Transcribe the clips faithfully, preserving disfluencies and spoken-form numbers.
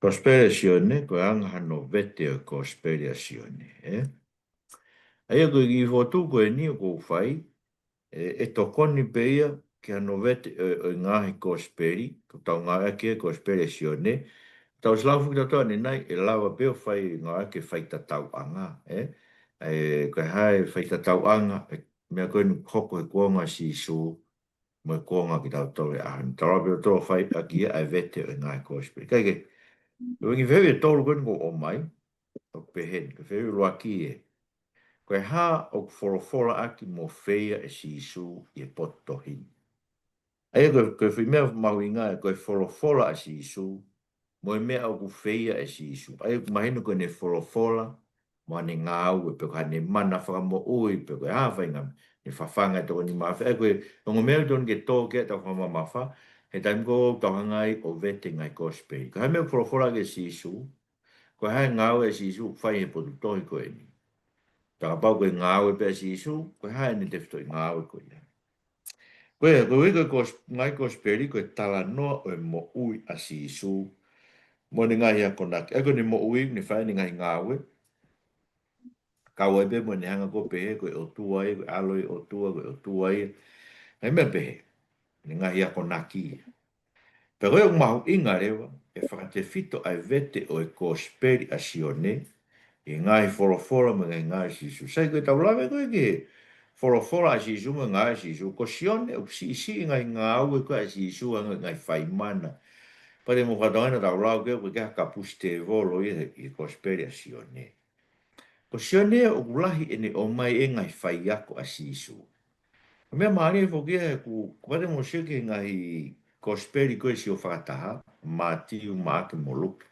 Kosipeli ʻa Sione, ko e anga hano vete ʻo e Kosipeli ʻa Sione, ē? ʻA ia ko e kiʻi fokotuʻu ko eni ʻoku ou fai, ē, ʻe tokoni pē ia ki hano vete ʻo, ʻo e ngaahi Kosipeli, ko ʻetau ngāueʻaki e Kosipeli ʻa Sione, tau silafu ki tato ʻanenai, ʻe lava pē ʻo fai ngāueʻaki e faitatauʻanga, ē? ʻE, ko e hā e faitatauʻanga, ē, meʻa ko eni ʻoku hoko he kuonga ʻo Sīsū, mo e kuonga kitautolu he ʻaho ni. Tau lava pē ʻo tau fai ʻaki ia ʻa e vete ʻo e ngaahi Kosipeli. Kae kehe, ko e ngaahi fehuʻi ʻe tolu ko eni ʻoku ou ʻomai, ʻoku pehē ni, ko e fehuʻi ʻuluaki ē. Ko e hā ʻoku folofola ʻaki mo feia ʻe Sīsū ʻi he potu tohi ni? ʻA ia ko e, ko e foʻi meʻa mahuʻinga ē, ko e folofola ʻa Sīsū, mo e meʻa ʻoku feia ʻe Sīsū. ʻA ia ʻoku mahino ko ʻene folofola, mo ʻene ngāue, pe ko haʻane mana fakamoʻui, pe ko e hā e faʻahinga, ʻene fafanga e toko nima afe. ʻA ia ko e ongo meʻa ʻoku totonu ke tō ki ai ʻetau fakamamafa, he taimi ko ē ʻoku tau hanga ai ʻo vete e ngaahi Kosipeli. Ko e hā e meʻa ʻoku folofola ʻaki ʻe Sīsū, ko e hā e ngāue ʻa Sīsū ʻoku fai he potu tohi ko eni? Pea kapau ko e ngāue pē ʻa Sīsū, ko e hā ʻene tefitoʻi ngāue ko ia? Ko ia, ko e ʻuhi ko e kos-, ngaahi Kosipeli, ko e talanoa ʻo e moʻui ʻa Sīsū, mo ʻene ngaahi akonaki. ʻA ia ko ʻene moʻui, ʻene fai ʻene ngaahi ngāue, kau ai pē mo ʻene hanga ko ē ʻo pehē, ko e ʻOtua ia, ko e ʻAlo ia ʻo e ʻOtua, ko e ʻOtua ia. Ngaahi meʻa pehē, ʻene ngaahi akonaki ia. Pea ko ia ʻoku mahuʻinga leva, ʻe fakatefito ʻa e vete ʻo e Kosipeli ʻa Sione, ʻi he ngaahi folofola mo e ngaahi ngāue ʻa Sīsū. Sai, ko ʻetau lave ko ē ki he folofola ʻa Sīsū mo e ngāue ʻa Sīsū, ko Sione ʻoku siʻisiʻi e ngaahi ngāue ko ē ʻa Sīsū, ʻa e ngaahi faimana. Pea te mou fakatokangaʻi naʻa tau lau ko ē, ko e kapusi tēvolo ia he, he Kosipeli ʻa Sione. Ko Sione ʻoku lahi ʻene ʻomai e ngaahi faiako ʻa Sīsū. Ko e meʻa mālie foki ia he ʻoku, kapau te mou sio ki he ngaahi Kosipeli ko ē sio fakataha, Mātiu, Maʻake mo Luke,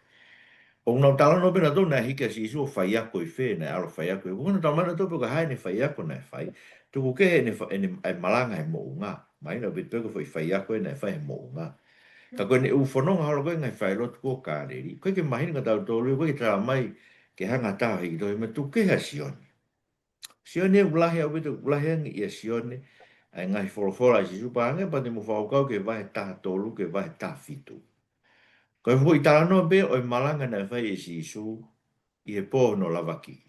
ʻoku nau talanoa pē nautolu naʻe hiki ʻa Sīsū ʻo faiako ʻi fē, naʻe ʻalu ʻo faiako ʻi fē. ʻOku nau talanoa nautolu pē ko e hā ʻene faiako naʻe fai. Tuku kehe ʻene fa-, ʻene, ʻa e malanga he moʻunga. Mahino ʻaupito pē ko e foʻi faiako ē naʻe fai he moʻunga. Ka ko ʻene ʻū fononga holo ko ē he ngaahi falelotu ko ē ʻo Kāleli, ʻoku ʻikai ke mahino kia tautolu, ʻoku ʻikai ke talamai ke hanga ʻo tala hiki tohi, mo e tuku kehe ʻa Sione. Sione ʻoku lahi ʻaupito, ʻoku lahi ange ʻia Sione ʻa e ngaahi folofola ʻa Sīsū. Pea hangē pē te mou fakakaukau ki he vahe taha tolu ki he vahe taha fitu. Ko e foʻi talanoa pē ʻo e malanga naʻe fai ʻe Sīsū ʻi he pō hono lavakiʻi.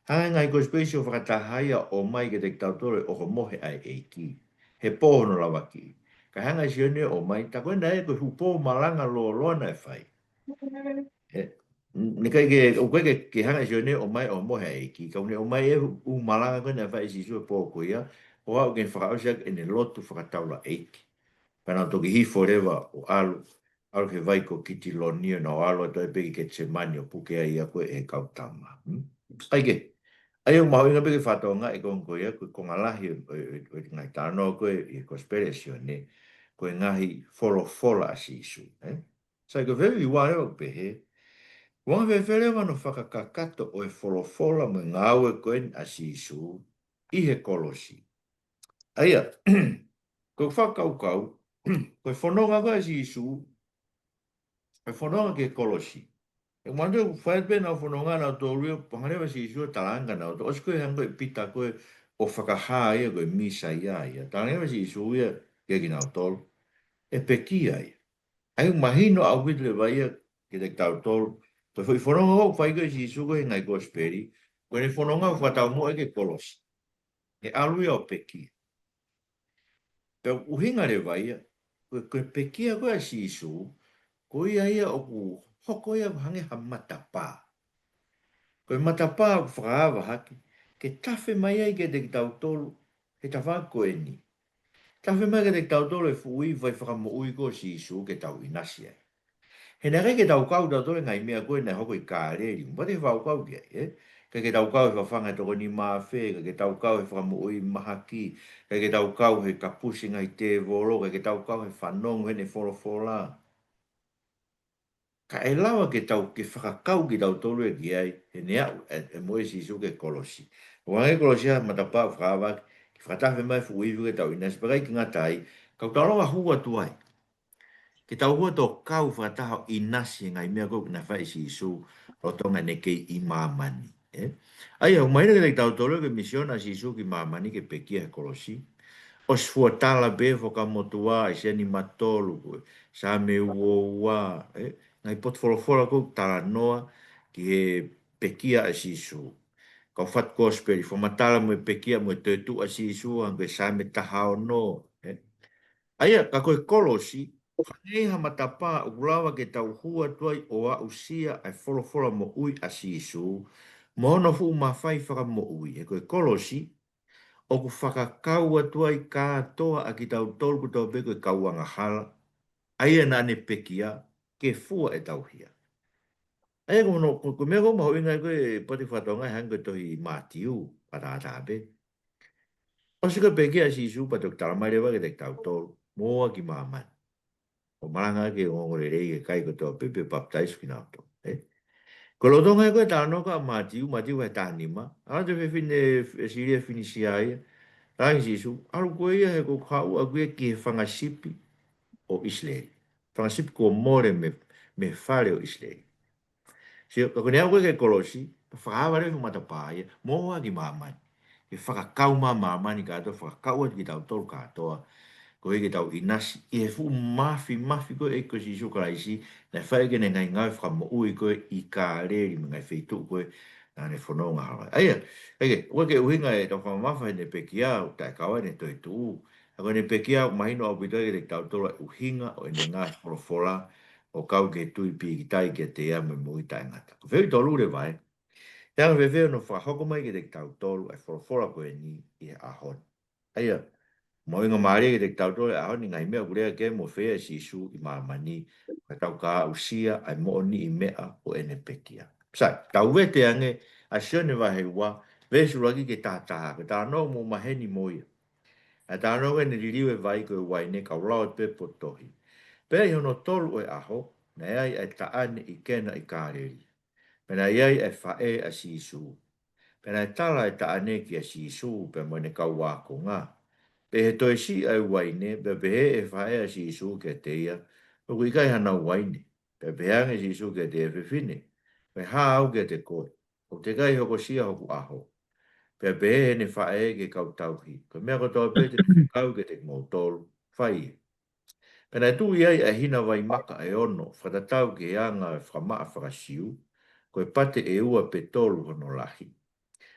Hanga ʻe he ngaahi Kosipeli ʻo fakataha ia ʻo ʻomai kiate kitautolu e ʻohomohe ʻa e ʻEiki he pō hono lavakiʻi. Ka hanga ʻe Sione ʻo ʻomai, tā ko ē naʻe ko e fuʻu pō malanga lōloa naʻe fai. Ē, naʻe ʻikai ke, ʻoku ʻikai ke, ke hanga ʻe Sione ʻo ʻomai e ʻohomohe ʻa e ʻEiki, ka ʻoku ne ʻomai e ʻū malanga ko ē naʻe fai ʻe Sīsū he pō ko ia, ʻo aʻu ke fakaʻosi ʻaki ʻene lotu fakataulaʻeiki. Pea nau toki hifo leva ʻo ʻalu, ʻalu ki he vai ko Kitiloni, ʻo nau ʻalu atu ai pē ki Ketisemani ʻo puke ai ia ko ē ʻe he kau tama. Hmm? ʻA ia ke, ʻa ia ʻoku mahuʻinga pē ke fakatokangaʻi e konga ko ia, ko e konga lahi ʻo, ʻo, ʻo, ʻo e ngaahi talanoa ko ē ʻi he Kosipeli ʻa Sione, ko e ngaahi folofola ʻa Sīsū, ē? Sai, ko e fehuʻi ua leva ʻoku pehē, ʻoku anga fēfē leva hono fakakakato ʻo e folofola mo e ngāue ko eni ʻa Sīsū ʻi he kolosi? ʻA ia, ko e fakakaukau, ko e fononga ko ē ʻa Sīsū, ko e fononga ki he kolosi. ʻE manatu ʻoku fai pē ʻenau fononga nautolu ia, pea hanga leva ʻe Sīsū ʻo talaange kia nautolu, ʻosi ko ē hanga ʻe Pita ko ē ʻo fakahā ia ko e Mīsaia ia. Talaange leva ʻe Sīsū ia kiate kinautolu, ʻe pekia ia. ʻA ia ʻoku mahino ʻaupito leva ia kiate kitautolu, ko e foʻi fononga ʻoku fai ko ē ʻe Sīsū ko ē he ngaahi Kosipeli, ko ʻene fononga ʻoku fakataumuʻa ia ki he kolosi. ʻE ʻalu ia ʻo pekia. Pea ʻuhinga leva ia, ko e, ko e pekia ko ē ʻa Sīsū, ko ia ia ʻoku hoko ia ʻo hangē ha matapā. Ko e matapā ʻoku fakaava hake, ke tafe mai ai kiate kitautolu he tafaʻaki ko eni. Tafe mai kiate kitautolu e fuʻu ivi fai fakamoʻui ko ē ʻo Sīsū ke tau ʻinasi ai. He naʻe ʻikai ke tau kau tautolu he ngaahi meʻa ko ē naʻe hoko ʻi Kāleli, ʻoku pau te fakakaukau ki ai, ē? ʻIkai ke tau kau he fafanga e toko nima afe, ʻikai ke tau kau he fakamoʻui mahaki, ʻikai ke tau kau he kapusi e ngaahi tēvolo, ʻikai ke tau kau he fanongo heʻene folofola. Ka ʻe lava ke tau, ke fakakau kitautolu ia ki ai, heʻene aʻu, ē, ʻe moʻui ʻa Sīsū ki he kolosi. ʻOku hangē e kolosi ha matapā ʻoku fakaava hake, ke fakatafe mai e fuʻu ivi ke tau ʻinasi, pea ʻikai ke ngata ai, ka ʻoku tau lava hū atu ai. Ke tau hū atu ʻo kau fakataha ʻo ʻinasi he ngaahi meʻa ko ē naʻe fai ʻe Sīsū lolotonga ʻene kei ʻi māmani, ē? ʻA ia, ʻoku mahino kiate kitautolu ko e misiona ʻa Sīsū ki māmani ke pekia he kolosi. ʻOsi fua tala pē Fuakava Motuʻa, ʻAisea nima tolu ko ē, Saame uo ua, ē? ngaahi potu folofola ʻoku talanoa ki he pekia ʻa Sīsū. Kau fatu kosipeli, fakamatala mo e pekia mo e toetuʻu ʻa Sīsū, hangē ko e Saame taha ono, ē? ʻA ia, ka ko e kolosi, hangē ha matapā ʻoku lava ke tau hū atu ai ʻo aʻusia ʻa e folofola moʻui ʻa Sīsū, mo hono fuʻu mafai fakamoʻui, he ko e kolosi, ʻoku fakakau atu ai kātoa ʻa kitautolu kotoa pē ko e kau angahala, ʻa ia naʻa ne pekia, ke fua ʻetau hia. ʻA ia ko hono, ko, ko e meʻa ʻoku mahuʻinga ai ko e potu fakatonga hangē ko e tohi Mātiu, pātātā pē. ʻOsi ko e pekia ʻa Sīsū pea toki tala mai leva kiate kitautolu, mou ō ki māmani. ʻO malanga ki he ongoongolelei ki he kakai kotoa pē, pea papitaiso kinautolu. Ē? Ko e lolotonga ko e talanoa ko ia ʻa Mātiu, Mātiu vahe taha nima. ʻAlu atu e fefine ʻa Sīlia Finisia ia. Talaange ʻe Sīsū, ʻalu koe ia he ʻoku ou haʻu au ia ki he fanga sipi ʻo ʻIsileli. Fanga sipi kuo mole mei, mei he fale ʻo ʻIsileli. Sio, ka ko ʻene aʻu ko ē ki he kolosi, ka fakaava leva e fuʻu matapā ia, mou ō ki māmani. Ke fakakau mai ʻa māmani kātoa, fakakau atu kitautolu kātoa. Koeʻuhi ke tau ʻinasi ʻi he fuʻu mafimafi ko ē ʻo e ʻEiki ko Sīsū Kalaisi, naʻe fai ʻaki ʻene ngaahi ngāue fakamoʻui ko ē ʻi Kāleli mo e ngaahi feituʻu ko ē naʻa ne fononga hala ai. ʻA ia, ʻa ia, ʻoku ʻikai ke ʻuhinga ʻetau fakamamafa heʻene pekia, ʻo taʻekau ʻene toetuʻu. Ka ko ʻene pekia ʻoku mahino ʻaupito ai kiate kitautolu ʻa e ʻuhinga ʻo ʻene ngaahi folofola, ʻo kau ki he tui pīkitai kiate ia mo e moʻui taʻengata. Ko e fehuʻi tolu leva ē. He anga fēfē hono fakahoko mai kiate kitautolu ʻa e folofola ko eni ʻi he ʻaho ni? ʻA ia, mahuʻinga mālie kiate kitautolu he ʻaho ni e ngaahi meʻa ʻoku lea ki ai mo fai ʻe Sīsū ʻi māmani, ka tau ka aʻusia ʻa e moʻoniʻi meʻa ʻo ʻene pekia. Sai, tau vete ange ʻa Sione vahe ua, veesi ʻuluaki ki he taha taha, ko e talanoa ʻoku mou maheni mo ia. ʻA e talanoa ko ē ʻene liliu e vai ko e uaine, kau lau atu pē potu tohi. Pea ʻi hono tolu ʻo e ʻaho, naʻe ʻi ai ʻa e taʻane ʻi Kena ʻi Kāleli. Pea naʻe ʻi ai ʻa e faʻē ʻa Sīsū. Pea naʻe tala ʻa e taʻane kia Sīsū pea mo ʻene kau ākonga. Pea ʻi he toe siʻi ʻa e uaine, pea pehē ʻe he faʻē ʻa Sīsū kiate ia, ʻoku ʻikai hanau uaine. Pea pehē ange ʻe Sīsū kiate ia, fefine, ko e hā au kiate koe? ʻOku teʻeki ai hokosia hoku ʻaho. Pea pehē ʻe heʻene faʻē ki he kau tauhi, ko e meʻa kotoa pē te ne fekau kiate kimoutolu, fai ia. Pea naʻe tuʻu ʻi ai ʻa e hina vai maka ʻe ono, fakatatau ki he anga ʻo e fakamaʻa faka-Siu, ko e pate ʻe ua pe tolu hono lahi.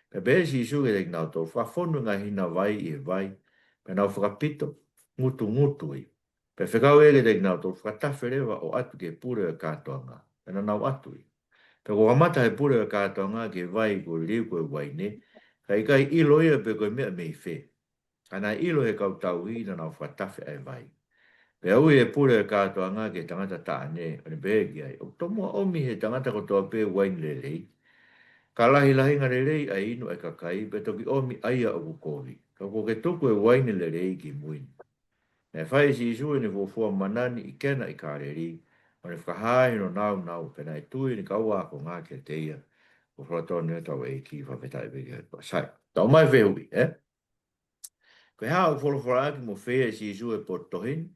Pea pehē ʻe Sīsū kiate kinautolu, fakafonu e ngaahi hina vai ʻi he vai, pea nau fakapito, ngutungutu ia. Pea fekau ia kiate kinautolu, fakatafe leva ʻo ʻatu ki he pule ʻo e kātoanga. Pea naʻa nau ʻatu ia. Pea kuo kamata ʻe he pule ʻo e kātoanga ki he vai kuo liliu ko e uaine, ka ʻikai ʻilo ia pe ko e meʻa mei fē. Ka naʻe ʻilo ʻe he kau tauhi naʻa nau fakatafe ʻa e vai. Pea ui ʻe he pule ʻo e kātoanga ki he tangata taʻane, ʻo ne pehē ki ai, ʻOku tomuʻa ʻomi ʻe he tangata kotoa pē e uaine lelei. Ka lahilahinga lelei ʻa e inu ʻa e kakai, pea toki ʻomi ʻa ia ʻoku kovi. Ka kuo ke tuku e uaine lelei kimui ni. Naʻe fai ʻe Sīsū ʻene fuofua mana ni ʻi Kena ʻi Kāleli, ʻo ne fakahā ʻi hono nāunau, pea naʻe tui ʻene kau ākonga kiate ia. Ko e folofola tonu eni ʻa hotau ʻEiki, fakafetaʻi pē ki he ʻOtua. Sai, tau ō mai ki he fehuʻi, ē? Ko e hā ʻoku folofolaʻaki mo fai ʻe Sīsū he potu tohi ni?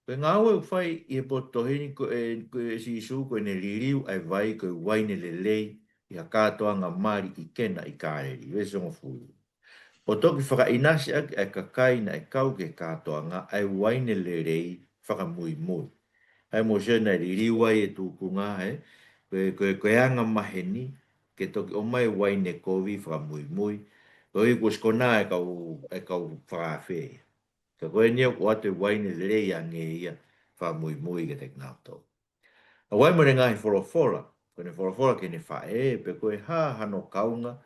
Ko e ngāue ʻoku fai ʻi he potu tohi ni ko e, ko e Sīsū ko ʻene liliu ʻa e vai ko e uaine lelei ʻi ha kātoanga mali ʻi Kena ʻi Kāleli. Veesi hongofulu. ʻO toki fakaʻinasi ʻaki ʻa e kakai naʻe kau ki he kātoanga ʻa e uaine lelei fakamuimui. ʻA ia mou sio naʻe liliu ai e tūkunga, ē? Ko e, ko e, ko e anga maheni ke toki ʻomai e uaine kovi fakamuimui. Koeʻuhi kuo ʻosi konā e kau, e kau fakaafe ia. Ka ko eni ʻoku ʻoatu e uaine lelei ange ia fakamuimui kiate kinautolu. ʻA ia mo ʻene ngaahi folofola, ko ʻene folofola ki heʻene faʻē, pe ko e hā hano kaunga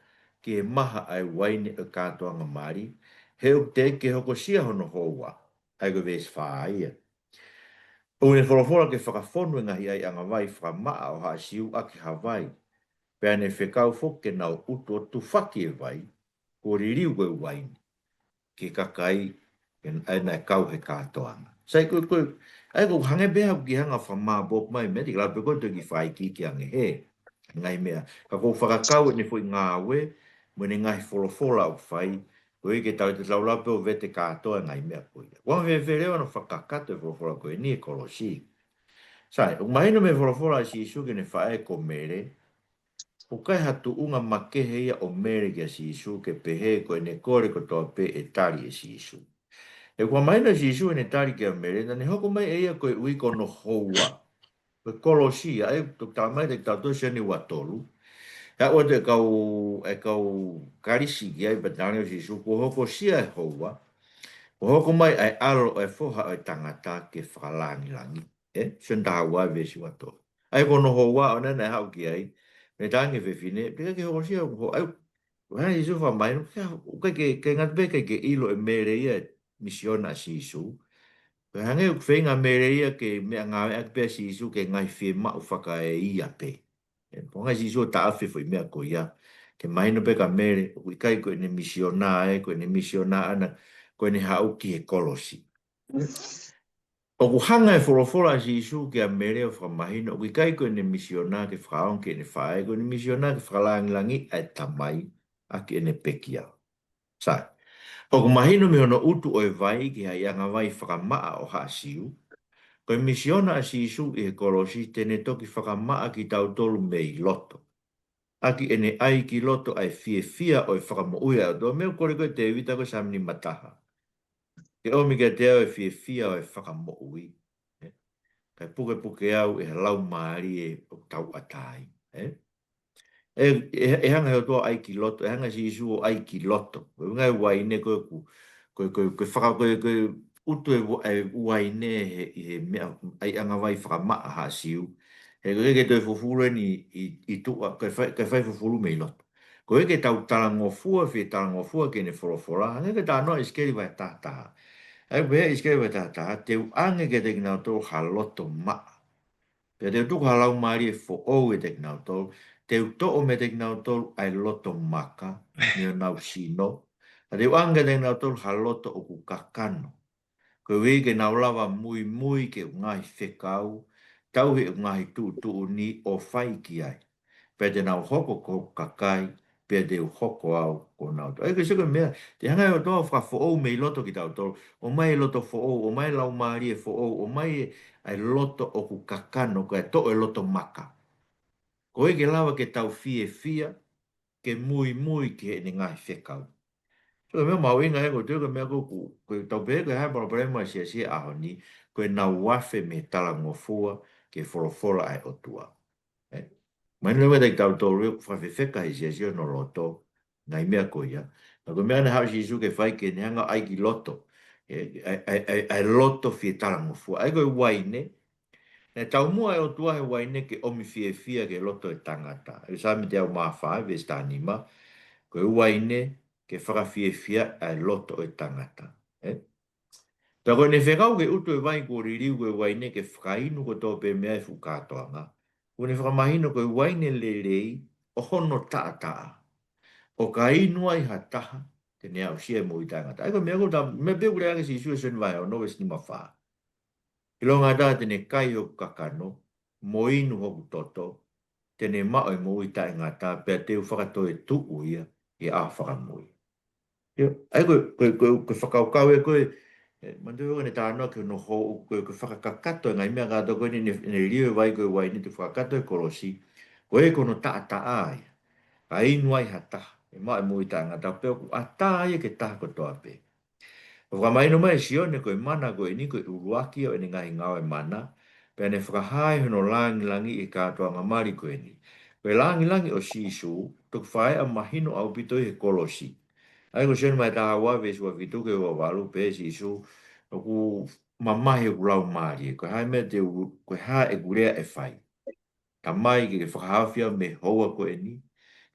ki he maha ʻa e uaine ʻo e kātoanga mali, he ʻoku teʻeki ke hokosia hono houa, ʻa ia ko e veesi fā ia. ʻOku ne folofola ke fakafonu e ngaahi ʻaiʻanga vai fakamaʻa ʻo Haʻa Siu ʻaki ha vai, pea ne fekau foki ke nau ʻutu ʻo tufaki e vai, kuo liliu ko e uaine ki he kakai, ʻa ia naʻe kau he kātoanga. Sai, ko, ko, ʻa ia ʻoku hangē pē ha kiʻi hanga fakamāʻopoʻopo mai e meʻa, te ke lau pē ko e toe kiʻi fakaikiiki ange he ngaahi meʻa. Ka ʻoku fakakau ʻene foʻi ngāue, mo ʻene ngaahi folofola ʻoku fai, koeʻuhi ke tau, te tau lava pē ʻo vete kātoa e ngaahi meʻa ko ia. Ko e anga fēfē leva hono fakakakato e folofola ko eni he kolosi? Sai, ʻoku mahino mei he folofola ʻa Sīsū ki heʻene faʻē ko Mele, ʻoku ʻikai ha tuʻunga makehe ia ʻo Mele kia Sīsū ke pehē ko ʻene kole kotoa pē ʻe tali ʻe Sīsū. He ʻoku mahino ʻe Sīsū ʻene tali kia Mele, naʻa ne hoko mai ʻe ia koeʻuhi ko hono houa. Ko e kolosi ia, ʻa ia ʻoku tala mai kiate kitautolu ʻe Sione ua tolu. ʻA ia ʻoku ʻi ai e kau, e kau Kalisi ki ai pea tala ange ʻe Sīsū, kuo hokosia e houa, kuo hoko mai ʻa e ʻAlo ʻo e Foha ʻo e Tangata ke fakalāngilangiʻi. Ē, Sione taha ua veesi ua tolu. ʻA ia ko hono houa ʻoʻona naʻe haʻu ki ai, naʻe tala ange ʻe he fefine, pea ʻikai ke hokosia e houa, ʻa ia, ʻa ia Sīsū fakamahino, ʻikai ke, ke ngata pē ʻikai ke ʻilo ʻe Mele ia e misiona ʻa Sīsū. Pea hangē ʻoku feinga ʻa Mele ia ke meʻangāueʻaki pē ʻa Sīsū ki he ngaahi fiemaʻu fakaeia pē. Ē, ko e ʻuhinga ʻa Sīsū ʻo taʻofi e foʻi meʻa ko ia, ke mahino pē kia Mele, ʻoku ʻikai ko ʻene misiona ē, ko ʻene misiona ʻana, ko ʻene haʻu ki he kolosi. ʻOku hanga ʻe he folofola ʻa Sīsū kia Mele ʻo fakamahino, ʻoku ʻikai ko ʻene misiona ke fakaongo ki heʻene faʻē, ko ʻene misiona ke fakalāngilangiʻi ʻa e Tamai ʻaki ʻene pekia. Sai. ʻOku mahino mei hono utu ʻo e vai ki he ʻaiʻanga vai fakamaʻa ʻo Haʻa Siu, ko e misiona ʻa Sīsū ʻi he kolosi te ne toki fakamaʻa kitautolu mei loto, ʻaki ʻene ʻai ki loto ʻa e fiefia ʻo e fakamoʻui ʻa e ʻOtua, meʻa ʻoku kole ko ē ʻe Tēvita ko e Saame nima taha. Ke ʻomi kiate au e fiefia ʻo e fakamoʻui, ē? Kae pukepuke au ʻe he laumālie ʻoku tauʻatāina, ē? ʻE, ʻe, ʻe hanga ʻe he ʻOtua ʻo ʻai ki loto, ʻe hanga ʻe Sīsū ʻo ʻai ki loto. Ko e ʻuhinga e uaine ko ē ʻoku, ko e, ko e, ko e faka-, ko e, ko e utu e ua-, e uaine he, ʻi he meʻa, ʻaiʻanga vai fakamaʻa Haʻa Siu. He ko e ke toe fufulu eni ʻi, ʻi tuʻa, ke fai, ke fai fufulu mei loto. Ko e ke tau talangofua, fie talangofua ki heʻene folofola, hangē ko e talanoa ʻIsikeli vahe taha taha. ʻA ia pehē ʻe ʻIsikeli vahe taha taha, te u ʻange kiate kinautolu ha loto maʻa. Pea te u tuku ha laumālie foʻou ʻiate kinautolu, te u toʻo meiate kinautolu ʻa e loto maka mei honau sino, pea te u ʻange kiate kinautolu ha loto ʻoku kakano, koeʻuhi ke nau lava muimui ki heʻeku ngaahi fekau, tauhi ʻeku ngaahi tuʻutuʻuni ʻo fai ki ai. Pea te nau hoko ko hoku kakai, pea te u hoko au ko honau Tamai. ʻA ia ko e sio ko e meʻa, te hanga ʻe he ʻOtua ʻo fakafoʻou mei loto kitautolu, ʻomai e loto foʻou, ʻomai e laumālie foʻou, ʻomai e, ʻa e loto ʻoku kakano, kae toʻo e loto maka. Ko e ke lava ke tau fiefia, ke muimui ki heʻene ngaahi fekau. So, ko e meʻa mahuʻinga ē, ko e toe ko e meʻa ko ē ʻoku, ko e tau pehē ko e hā e palopalema ʻa e siasi he ʻaho ni, ko ʻenau afe mei he talangofua ki he folofola ʻa e ʻOtua. Ē? Mahino leva kiate kitautolu ʻoku fakafefeka he siasi hono loto, ngaahi meʻa ko ia. Ka ko e meʻa naʻe haʻu ʻa Sīsū ke fai ke ne hanga ʻo ʻai ki loto. Ē, ʻa e, ʻa e, ʻa e, ʻa e loto fie talangofua. ʻA ia ko e uaine, naʻe taumuʻa e ʻOtua he uaine ke ʻomi fiefia ki he loto ʻo e tangata. ʻI he Saame teau mā fā, veesi taha nima, ko e uaine ke fakafiefia ʻa e loto ʻo e tangata. Ē? Pea ko ʻene fekau ke utu e vai kuo liliu ko e uaine ke fakainu kotoa pē mei ai e fuʻu kātoanga, kuo ne fakamahino ko e uaine lelei ʻo hono taʻataʻa, ʻo ka inu ai ha taha, te ne aʻusia e moʻui taʻengata. ʻA ia ko e meʻa ko ē ta, meʻa pē ʻoku lea ange ʻe Sīsū ʻi Sione vahe ono veesi nima fā. ʻIlonga ha taha te ne kai hoku kakano, mo inu hoku toto, te ne maʻu e moʻui taʻengata, pea te u fakatoetuʻu ia ʻi he ʻaho fakamui. ʻIo, ʻa ia ko e, ko e, ko e, ko e fakakaukau ē ko ē, ē, manatu ko ʻene talanoa ki hono hou, ko e, ko e fakakakato e ngaahi meʻa kātoa ko eni, ne, ne liliu e vai ko e uaine, toe fakakakato e kolosi, ko e ko hono taʻataʻa ia. Ka inu ai ha taha, ʻe maʻu e moʻui taʻengata, pea ʻoku ʻatā ia ki he taha kotoa pē. ʻOku fakamahino mai ʻe Sione ko e mana ko eni ko e ʻuluaki ʻo ʻene ngaahi ngāue mana, pea ne fakahā ai hono lāngilangiʻi e kātoanga mali ko eni. Ko e lāngilangi ʻo Sīsū, toki fakaʻamu mahino ʻaupito ʻi he kolosi. ʻA ia ko Sione vahe taha ua veesi ua fitu ki he ua valu pehē ʻe Sīsū, ʻoku mamahi hoku laumālie, ko e hā e meʻa te u, ko e hā ʻeku lea ʻe fai. Tamai ke ke fakahaofi au mei he houa ko eni,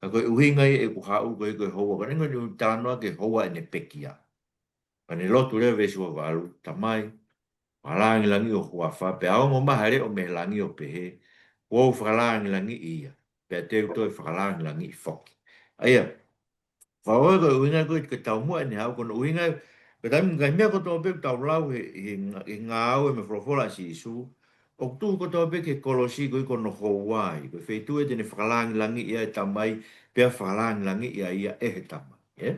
ka ko e ʻuhinga ia ʻeku haʻu ko e, ko e houa ko eni, ko ʻene talanoa ki he houa ʻene pekia. Pea ne lotu leva veesi ua valu, Tamai, fakalāngilangiʻi ho huafa, pea ongo mai ha leʻo mei he langi ʻo pehē, Kuo u fakalāngilangiʻi ia, pea te u toe fakalāngilangiʻi foki. ʻA ia, fakaʻosi ko e ʻuhinga ko e, ko e taumuʻa ʻene haʻu, ko hono ʻuhinga, ko e taimi ngaahi meʻa kotoa pē ʻoku tau lau he, he, he ngāue mo e folofola ʻa Sīsū, ʻoku tuʻu kotoa pē ki he kolosi ko e, ko hono houa ia, ko e feituʻu ia te ne fakalāngilangiʻi ai e Tamai, pea fakalāngilangiʻi ai ia ʻe he Tamai, ē?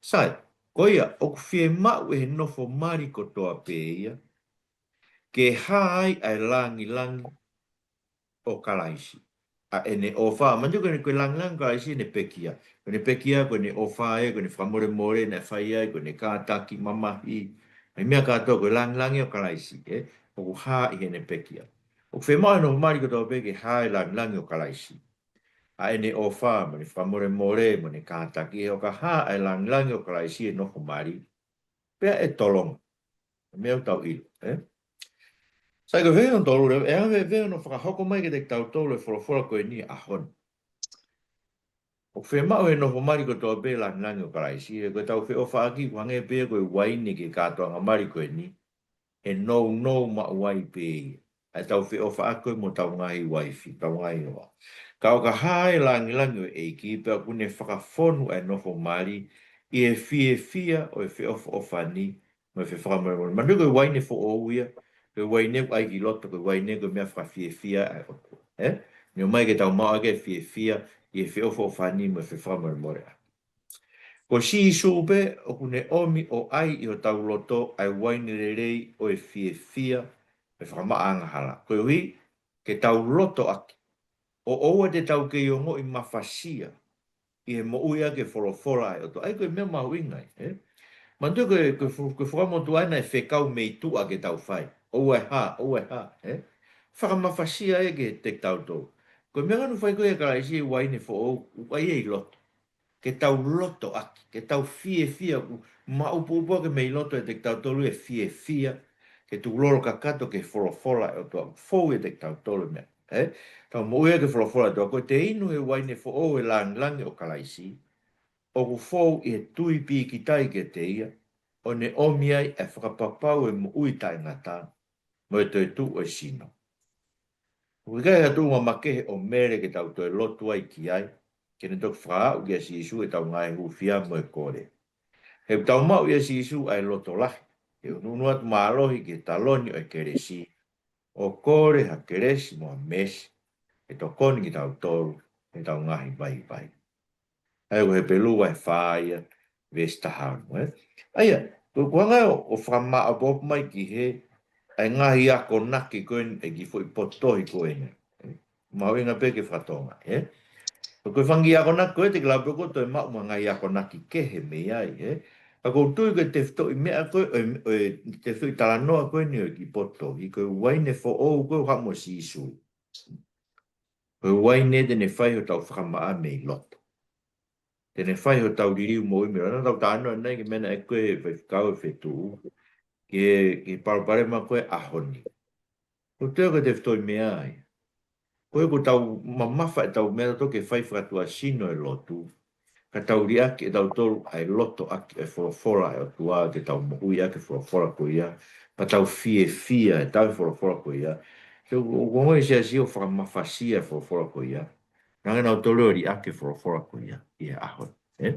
Sai, ko ia, ʻoku fiemaʻu ʻe he nofo mali kotoa pē ia, ke hā ai ʻa e lāngilangi ʻo Kalaisi. ʻA ʻene ʻofa, manatu ko ʻene, ko e lāngilangi ʻo Kalaisi ʻene pekia. Ko ʻene pekia, ko ʻene ʻofa ē, ko ʻene fakamolemole naʻe fai ai, ko ʻene kātaki mamahi. ʻA e meʻa kātoa ko e lāngilangi ʻo Kalaisi, ē, ʻoku hā ʻi heʻene pekia. ʻOku fiemaʻu ʻe he nofo mali kotoa pē ke hā e langilangi ʻo Kalaisi. ʻA ʻene ʻofa, mo ʻene fakamolemole, mo ʻene kātaki, he ʻo ka hā e langilangi ʻo Kalaisi he nofo mali, pea ʻe tolonga. Meʻa ʻoku tau ʻilo, ē? Sai, ko e veesi hono tolu leva, ʻe anga fēfē hono fakahoko mai kiate kitautolu e folofola ko eni he ʻaho ni? ʻOku fiemaʻu ʻe he nofo mali kotoa pē e langilangi ʻo Kalaisi, he ko ʻetau feʻofaʻaki ʻoku hangē pē ia ko e uaine ki he kātoanga mali ko eni, ʻe nounou maʻu ai pē ia. ʻA ʻetau feʻofaʻaki ko ē mo hotau ngaahi uaifi, hotau ngaahi hoa. Ka ʻo ka hā e langilangi ʻo e ʻEiki, pea ʻoku ne fakafonu ʻa e nofo mali ʻi he fiefia ʻo e feʻofoʻofani mo e fefakamolemole. Manatuʻi ko e uaine foʻou ia, ko e uaine ʻoku ʻai ki loto, ko e uaine ko e meʻa fakafiefia ʻa e ʻOtua, ē? Ne ʻomai ke tau maʻu ʻaki e fiefia ʻi he feʻofoʻofani mo e fefakamolemole. Ko Sīsū pē ʻoku ne ʻomi ʻo ʻai ʻi hotau loto ʻa e uaine lelei ʻo e fiefia mo e fakamaʻa angahala. Koeʻuhi ke tau loto ʻaki, ʻo ʻoua te tau kei ongoʻi mafasia ʻi he moʻui ʻaki e folofola ʻa e ʻOtua. ʻA ia ko e meʻa mahuʻinga ia, ē? Manatuʻi ko e, ko e fu-, ko e fuaʻamotuʻa ena e fekau mei tuʻa ke tau fai. ʻOua ʻe hā, ʻoua ʻe hā, ē? Fakamafasia ia kiate kitautolu. Ko e meʻa ʻoku fai ko ē ʻe Kalaisi he uaine foʻou, ʻoku ʻai ia ʻi loto. Ke tau loto ʻaki, ke tau fiefia, ʻoku maʻupuʻupu ʻaki mei loto ʻiate kitautolu e fiefia, ke tukulolo kakato ki he folofola ʻa e ʻOtua, fou ʻiate kitautolu e meʻa, ē? Tau moʻui ʻaki e folofola ʻa e ʻOtua, ko e inu e uaine foʻou e langilangi ʻo Kalaisi, ʻoku fou ʻi he tui pīkitai kiate ia, ʻo ne ʻomi ai e fakapapau e moʻui taʻengata, mo e toetuʻu ʻo e sino. ʻOku ʻikai ha tuʻunga makehe ʻo mele ke tau toe lotu ai ki ai, ke ne toki fakaaʻu kia Sīsū ʻetau ngaahi hūfia mo e kole. He ʻoku tau maʻu ʻia Sīsū ʻa e loto lahi, ke ʻunuʻunu atu mālohi ki he taloni ʻo e kelesi, ʻo kole ha kelesi mo ha meesi, ke tokoni kitautolu, ʻetau ngaahi vaivai. ʻA ia ko Hepelū vahe fā ia, veesi taha ono, ē? ʻA ia, ko, ko e anga ʻo, ʻo fakamāʻopoʻopo mai ki he, ʻa e ngaahi akonaki ko eni ʻa e kiʻi foʻi potohi ko eni. Mahuʻinga pē ke fakatonga, ē? Ko e fanga kiʻi akonaki ko ē te ke lau pē ko e toe maʻu mo e ngaahi akonaki kehe mei ai, ē? Ka ʻoku ou tui ko e tefitoʻi meʻa ko ē, ʻo e, ʻo e tefitoʻi talanoa ko eni ʻo e kiʻi potohi, ko e uaine foʻou ko ē ʻoku haʻu mo Sīsū. Ko e uaine te ne fai hotau fakamaʻa mei loto. Te ne fai hotau liliu moʻui mei loto. Naʻa tau talanoa ʻanenai ki he meʻa naʻe ʻeke ʻe he faifekau ʻo e fetuʻu ki he, ki he palopalema ko ē ʻaho ni. Ko e toe ko e tefitoʻi meʻa ia. Ko e ʻoku tau mamafa ʻetau meʻa tautolu ke fai fakatuʻasino e lotu, ka tau liʻaki ʻe tautolu ʻa e loto ʻaki e folofola ʻa e ʻOtua, ke tau moʻui ʻaki e folofola ko ia, pea tau fiefia ʻi he tau folofola ko ia. He ʻoku, ʻoku ongoʻi e siasi ʻoku fakamafasia e folofola ko ia. Naʻa nau toloi ʻo liʻaki e folofola ko ia ʻi he ʻaho ni, ē?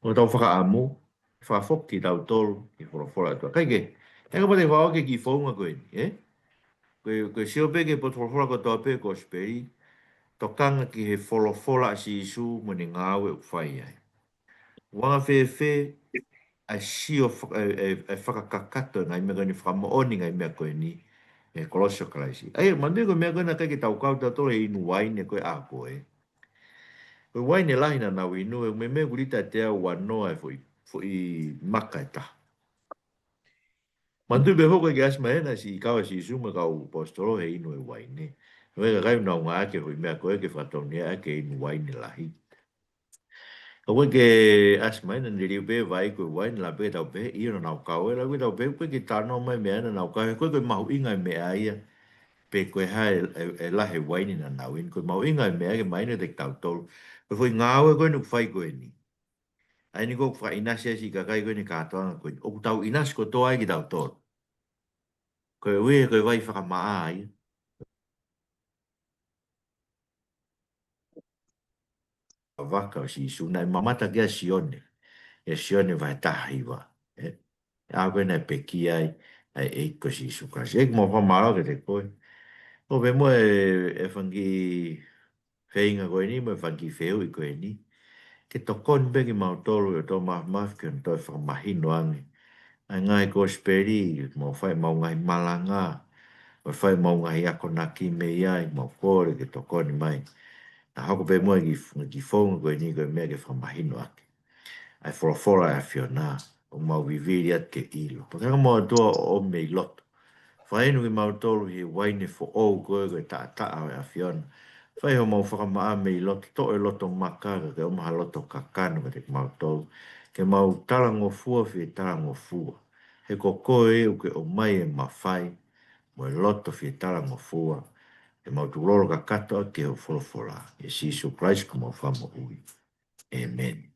ʻOku tau fakaʻamu, fakafoki kitautolu ki he folofola ʻa e ʻOtua. Kae kehe, ʻe kapau te ke fakaʻoaki e kiʻi founga ko eni, ē? Ko e, ko e sio pē ki he potu folofola kotoa pē ʻo e kosipeli, tokanga ki he folofola ʻa Sīsū mo ʻene ngāue ʻoku fai ai. ʻOku anga fēfē ʻa e sio faka-, ʻa e, ʻa e, ʻa e fakakakato e ngaahi meʻa ko eni, fakamoʻoni e ngaahi meʻa ko eni, ʻi he kolosi ʻo Kalaisi. ʻA ia, manatuʻi ko e meʻa ko ē naʻe ʻikai ke tau kau tautolu he inu uaine ko ē ʻa ko ē. Ko e uaine lahi naʻa nau inu, ʻe meimei ʻoku lita ʻe teau uanoa e foʻi, foʻi maka ʻe taha. Manatuʻi pē foki ʻoku ʻikai ke ʻasi mai ʻena siʻi kau ʻa Sīsū mo e kau ʻaposetolo he inu e uaine. Ko e kakai naʻa nau ngāueʻaki e foʻi meʻa ko ē ke fakataunia ʻaki e inu uaine lahi. Ka ʻoku ʻikai ke ʻasi mai ʻena, ne liliu pē vai ko e uaine, lava pē ke tau pehē, ʻio naʻa nau kau ē, lava pē ke tau pehē, ʻoku ʻikai ke talanoa mai e meʻa naʻa nau kau ē, ko e, ko e mahuʻinga e meʻa ia, pe ko e hā e, e, e lahi e uaine naʻa nau inu, ko e mahuʻinga e meʻa ke mahino kiate kitautolu. Ko e foʻi ngāue ko eni ʻoku fai ko eni. ʻA eni ko ē ʻoku fakaʻinasi ai siʻi kakai ko eni he kātoanga ko eni. ʻOku tau ʻinasi kotoa ai kitautolu. Koeʻuhi he ko e vai fakamaʻa ia. Vaka ʻo Sīsū naʻe mamata ki ai ʻa Sione. ʻIa Sione vahe taha hiva. Ē? ʻA ko ē naʻe pekia ai ʻa e ʻEiki ko Sīsū Kalaisi. ʻEiki, mau fakamālō kiate koe. ʻOku pehē mo e, e fanga kiʻi feinga ko eni, mo e fanga kiʻi fehuʻi ko eni, ke tokoni pē kimautolu ʻe he ʻOtua Māfimafi ke ne toe fakamahino ange ʻa e ngaahi kosipeli, mau fai ʻemau ngaahi malanga, mau fai ʻemau ngaahi akonaki mei ai, mau kole ke tokoni mai. Naʻa hoko pē mo e kiʻi, kiʻi founga ko eni ko e meʻa ke fakamahino ʻaki ʻa e folofola ʻa e ʻAfiona, ʻoku mau vivili atu ke ʻilo. Pea ke hanga mo e ʻOtua ʻo ʻomi mei loto Vainu kimautolu ʻi he uaine foʻou ko ē ko e taʻataʻa ʻo e ʻAfiona. Fai homau fakamaʻa mei loto, toʻo e loto maka, ka ke ʻomi ha loto kakano kiate kimautolu. Ke mau talangofua fie talangofua. He ko koe ʻoku ke ʻomai e mafai mo e loto fie talangofua. Ke mau tukulolo kakato ʻaki hoʻo folofola. ʻIa Sīsū Kalaisi ko homau Fakamoʻui. ʻĒmeni.